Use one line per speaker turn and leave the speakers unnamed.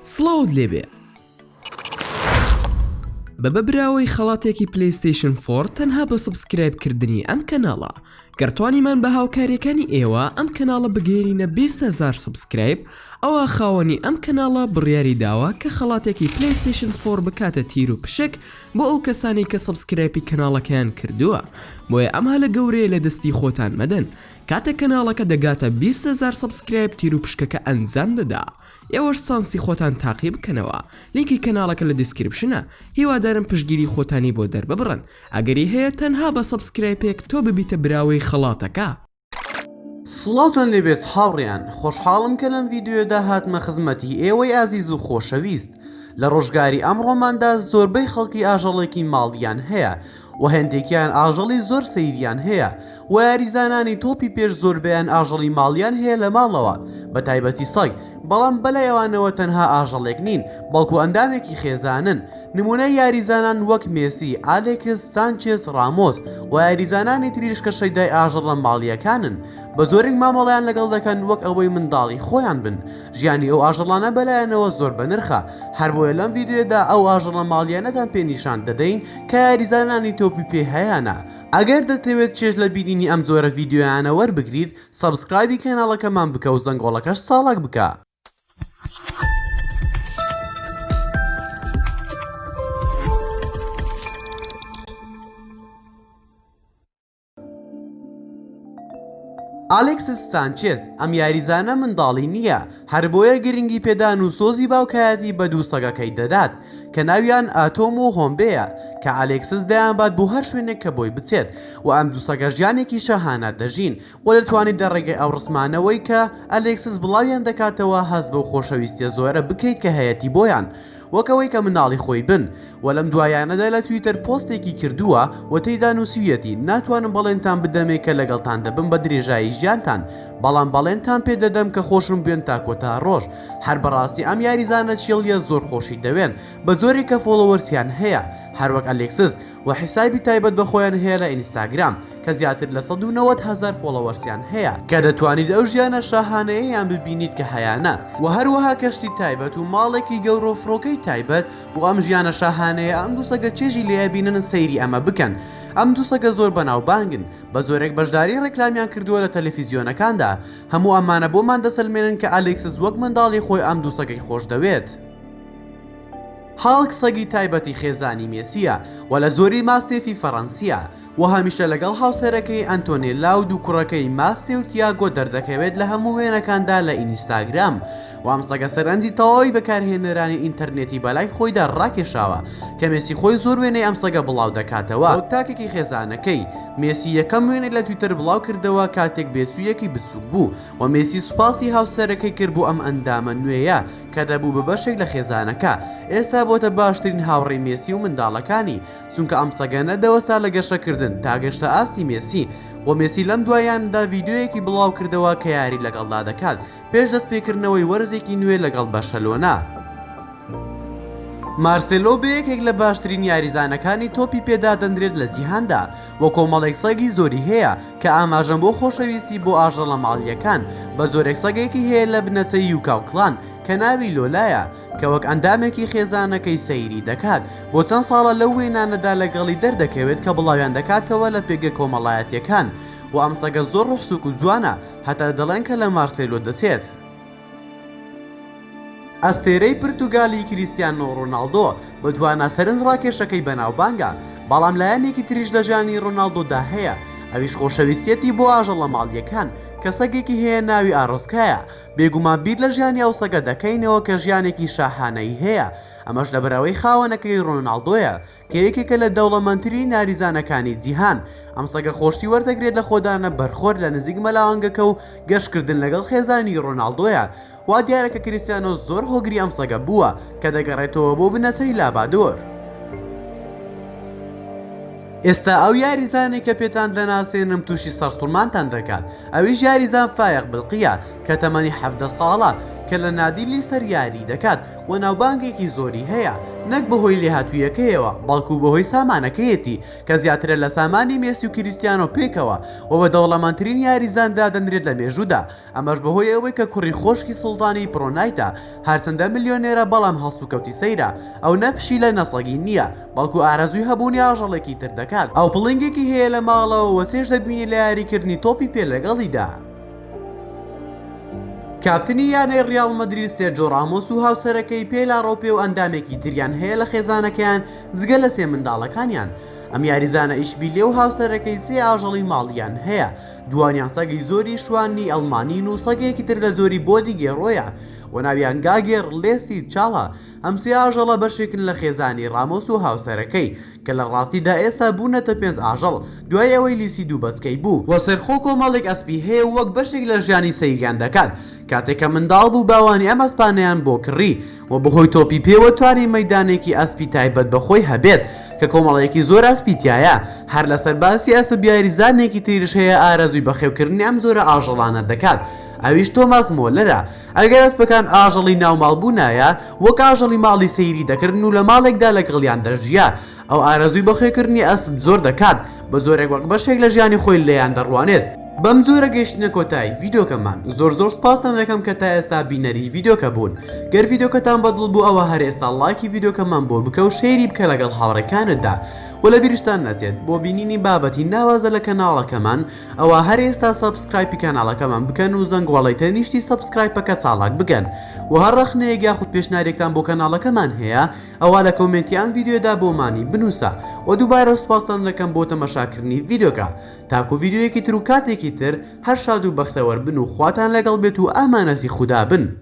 سڵاوت لێبێ. ببە براوەی خەڵاتێکی PlayStation four تەنها بە subscribe کردنی ئەم کەناڵە گەر توانیمان بە هاوکاریەکانی ئێوە ئەم کەناڵە بگەیەنینە 20 هەزار subscribe ئەوا خاوەنی ئەم کەناڵە بڕیاری داوە کە خەڵاتێکی PlayStation four بکاتە تیر و پشک بۆ ئەو کەسانەی کە subscribe ی کەناڵەکەیان کردووە بۆیە ئەم هەلە گەورەیە لە دەستی خۆتان مەدەن کاتێک کەناڵەکە دەگاتە 20 هەزار subscribe تیر و پشکەکە ئەنجام دەدا ئێوەش چانسی خۆتان تاقی بکەنەوە لینکی کەناڵەکە لە description ە هیوادارم پشتگیری خۆتانی بۆ دەرببڕن ئەگەری هەیە تەنها بە subscribe ێک تۆ ببیتە براوەی خەڵاتەکە.
سڵاوتان لێبێت هاوڕێیان خۆشحاڵم کە لەم ڤیدیۆیەدا هاتمە خزمەتی ئێوەی ئازیز و خۆشەویست لە ڕۆژگاری ئەمڕۆماندا زۆربەی خەڵکی ئاژەڵێکی ماڵیان هەیە و هەندێکیان ئاژەڵی زۆر سەیریان هەیە و یاریزانانی تۆپی پێش زۆربەیان ئاژەڵی ماڵیان هەیە لە ماڵەوە بە تایبەتی سەگ، بەڵام بەلای ئەوانەوە تەنها ئاژەڵێک نین بەڵکو ئەندامێکی خێزانن، نمونەی یاریزانان وەک مێسی، ئالێکس سانچێز ڕامۆس و یاریزانانی تریش کە شەیدای ئاژەڵە ماڵییەکانن بە جۆرێک مامەڵەیان لەگەڵ دەکەن وەک ئەوەی منداڵی خۆیان بن، ژیانی ئەو ئاژەڵانە بەلایانەوە زۆر بەنرخە، هەربۆیە لەم ڤیدیۆیەدا ئەو ئاژەڵە ماڵییانەتان پێ نیشان دەدەین کە یاریزانانی تۆپی پێ هەیانە. ئەگەر دەتەوێت چێژ لە بینینی ئەم جۆرە ڤیدیۆیانە وەربگریت subscribe ی کەناڵەکەمان بکە و زەنگۆڵەکەش چاڵاک بکە. ئالێکسس سانچێز، ئەم یاریزانە منداڵی نییە، هەربۆیە گرنگی پێدان و سۆزی باوکایەتی بە دوو سەگەکەی دەدات، کە ناویان ئاتۆم و هۆمبێیە، کە ئالێکسس دەیانبات بۆ هەر شوێنێک کە بۆی بچێت و ئەم دوو سەگە ژیانێکی شاهانە دەژین و دەتوانیت لە ڕێگەی ئەو ڕسمانەوەی کە ئەلێکسس بڵاویان دەکاتەوە هەست بەو خۆشەویستیە زۆرە بکەیت کە هەیەتی بۆیان وەک ئەوەی کە منداڵی خۆی بن و لەم دوایانەدا لە تویتەر پۆستێکی کردووە و تێیدا نووسیویەتی ناتوانم بەڵێنتان بدەمێ کە لەگەڵتان دەبم بە درێژایی ژیانتان بەڵام بەڵێنتان پێ دەدەم کە خۆشم بوێن تا کۆتا ڕۆژ هەر بەڕاستی ئەم یاریزانە chill یە زۆر خۆشی دەوێن بە جۆرێک کە followers یان هەیە هەروەک ئەلێکسس و حیسابی تایبەت بە خۆیان هەیە لە ئینستاگرام کە زیاتر لە 190 هەزار followers یان هەیە کە دەتوانیت ئەو ژیانە شاهانەیەیان ببینیت کە هەیانە و هەروەها کەشتی تایبەت و ماڵێکی گەورە و فڕۆکەی تایبەت و ئەم ژیانە شاهانەیە ئەم دوو سەگە چێژی لێ ئەبینن سەیری ئەمە بکەن ئەم دوو سەگە زۆر بەناوبانگن بە زۆرێک بەشداری ڕێکلامیان کردووە لە تەلەفیزیۆنەکاندا هەموو ئەمانە بۆمان دەسەلمێنن کە ئالێکسس وەک منداڵی خۆی ئەم دوو سەگەی خۆشدەوێت. هاڵک سەگی تایبەتی خێزانی مێسییە و لە جۆری ماستێفی فەڕەنسییە و هەمیشە لەگەڵ هاوسەرەکەی ئەنتۆنێلا و دوو کوڕەکەی ماستێ و تیاگۆ دەردەکەوێت لە هەموو وێنەکاندا لە ئینیستاگرام و ئەم سەگە سەرنجی تەواوی بەکارهێنەرانی ئینتەرنێتی بەلای خۆیدا ڕاکێشاوە کە مێسی خۆی زۆر وێنەی ئەم سەگە بڵاو دەکاتەوە وەک تاکێکی خێزانەکەی مێسی یەکەم وێنەی لە تویتەر بڵاو کردەوە کاتێک بێچوویەکی بچووک بوو و مێسی سوپاسی هاوسەرەکەی کرد بۆ ئەم ئەندامە نوێیە کە دەبوو بە بەشێک لە خێزانەکە، ئێستا بۆتە باشترین هاوڕێی مێسی و منداڵەکانی، چونکە ئەم سەگە نەدەوەستا لە گەشەکردن تا گەشتە ئاستی مێسی، و مێسی لەم دواییانەدا ڤیدیۆیەکی بڵاوکردەوە کە یاری لەگەڵدا دەکات پێش دەستپێکردنەوەی وەرزێکی نوێ لەگەڵ بەرشەلۆنە. مارسێلۆ بە یەکێک لە باشترین یاریزانەکانی تۆپی پێ دادەنرێت لە جیهاندا و کۆمەڵێک سەگی زۆری هەیە کە ئاماژەن بۆ خۆشەویستی بۆ ئاژەڵە ماڵییەکان، بە جۆرێک سەگێکی هەیە لە بنەچەی یوکاو clan کە ناوی لۆلایە کە وەک ئەندامێکی خێزانەکەی سەیری دەکات، بۆ چەند ساڵە لەو وێنانەدا لەگەڵی دەردەکەوێت کە بڵاویان دەکاتەوە لە پێگە کۆمەڵایەتییەکان و ئەم سەگە زۆر ڕوحسوک و جوانە هەتا دەڵێن کە لە مارسێلۆ دەچێت. ئەستێرەی پرتوگالی کریستیانۆ ڕۆناڵدۆ بە توانا سەرنجڕاکێشەکەی بەناوبانگە، بەڵام لایەنێکی تریش لە ژیانی ڕۆناڵدۆدا هەیە، ئەویش خۆشەویستییەتی بۆ ئاژەڵە ماڵییەکان، کە سەگێکی هەیە ناوی ئارۆسکایە، بێگومان بیر لە ژیانی ئەو سەگە دەکەینەوە کە ژیانێکی شاهانەی هەیە، ئەمەش لەبەرئەوەی خاوەنەکەی ڕۆناڵدۆیە، کە یەکێکە لە دەوڵەمەندترین یاریزانەکانی جیهان، ئەم سەگە خۆشی وەردەگرێت لە خۆدانە بەرخۆر لە نزیک مەلاوانگەکە و گەشتکردن لەگەڵ خێزانی ڕۆناڵدۆیە، وا دیارە کە کریستیانۆ زۆر هۆگری ئەم سەگە بووە کە دەگەڕێتەوە بۆ بنەچەی لابادۆر. ئێستا ئەو یاریزانەی کە پێتان دەناسێنم تووشی سەرسوڕمانتان دەکات، ئەویش یاریزان فایەق بلقییە کە تەمەنی 17 ساڵە. کە لە نادی لیستەر یاری دەکات و ناوبانگێکی زۆری هەیە نەک بەهۆی لێهاتوویەکەیەوە بەڵکو بەهۆی سامانەکەیەتی کە زیاترە لە سامانی مێسی و کریستیانۆ پێکەوە و بە دەوڵەمەندترین یاریزان دادەنرێت لە مێژوودا ئەمەش بەهۆی ئەوەی کە کوڕی خۆشکی سوڵتانی برۆنایتە، هەرچەندە ملیۆنێرە بەڵام هەڵسوکەوتی سەیرە، ئەو نە پشیلە نە سەگی نییە، بەڵکو ئارەزووی هەبوونی ئاژەڵێکی تر دەکات، ئەو پڵنگێکی هەیە لە ماڵەوە و چێژ دەبینێت لە یاریکردنی تۆپی پێ لەگەڵیدا. کاپتنی یانەی ڕیاڵ مەدرید سێرجۆ ڕامۆس و هاوسەرەکەی پێلا ڕۆپێ و ئەندامێکی تریان هەیە لە خێزانەکەیان جگە لە سێ منداڵەکانیان، ئەم یاریزانە ئیشبیلیە و هاوسەرەکەی سێ ئاژەڵی ماڵییان هەیە، دووانیان سەگی جۆری شوانی ئەڵمانین و سەگێکی تر لە جۆری بۆدی گێڕۆیە و ناویان گاگێڕ، لێسی، چاڵە. ئەم سێ ئاژەڵە بەشێکن لە خێزانی ڕامۆس و هاوسەرەکەی، کە لە ڕاستیدا ئێستا بوونەتە پێنج ئاژەڵ، دوای ئەوەی لیسی دوو بەچکەی بوو. وە سەرخۆ کۆمەڵێک ئەسپی هەیە و وەک بەشێک لە ژیانی سەیریان دەکات. کاتێک کە منداڵ بوو باوانی ئەم ئەسپانەیان بۆ کڕی و بەهۆی تۆپی پێوە توانی مەیدانێکی ئەسپی تایبەت بە خۆی هەبێت کە کۆمەڵێکی زۆر ئەسپی تیایە. هەر لەسەر باسی ئەسپ یاریزانێکی تریش هەیە ئارەزووی بەخێوکردنی ئەم جۆرە ئاژەڵانە دەکات ئەویش تۆماس مۆلەرە. ئەگەر ئەسپەکان ئاژەڵی ناو ماڵ بوونایە وەک ئاژەڵی ماڵی سەیری دەکردن و لە ماڵێکدا لەگەڵیان دەژیا. ئەو ئارەزووی بەخێوکردنی ئەسپ زۆر دەکات، بە جۆرێک وەک بەشێک لە ژیانی خۆی لێیان دەڕوانێت. بەم جۆرە گەیشتینە کۆتایی ڤیدیۆکەمان، زۆر زۆر سوپاستان دەکەم کە تا ئێستا بینەری ڤیدیۆکە بوون. گەر ڤیدیۆکەتان بەدڵ بوو ئەوا هەر ئێستا ڵایکی ڤیدیۆکەمان بۆ بکە و share ی بکە لەگەڵ هاوڕێکانتدا. وە لەبیرشتان نەچێت بۆ بینینی بابەتی ناوازە لە کەناڵەکەمان ئەوا هەر ئێستا subscribe ی کەناڵەکەمان بکەن و زەنگۆڵەی تەنیشتی subscribe ەکە چاڵاک بکەن. وە هەر ڕەخنەیەک یاخود پێشنارێکتان بۆ کەناڵەکەمان هەیە ئەوا لە comment ی ئەم ڤیدیۆدا بۆمانی بنوسە وە دووبارە سوپاستان دەکەم بۆ تەمەشاکردنی ڤیدیۆکە تاکو ڤیدیۆیەکی تر و کاتێکی تر هەر شاد و بەختەوەر بن و خواتان لەگەڵ بێت و ئامانەتی خودا بن.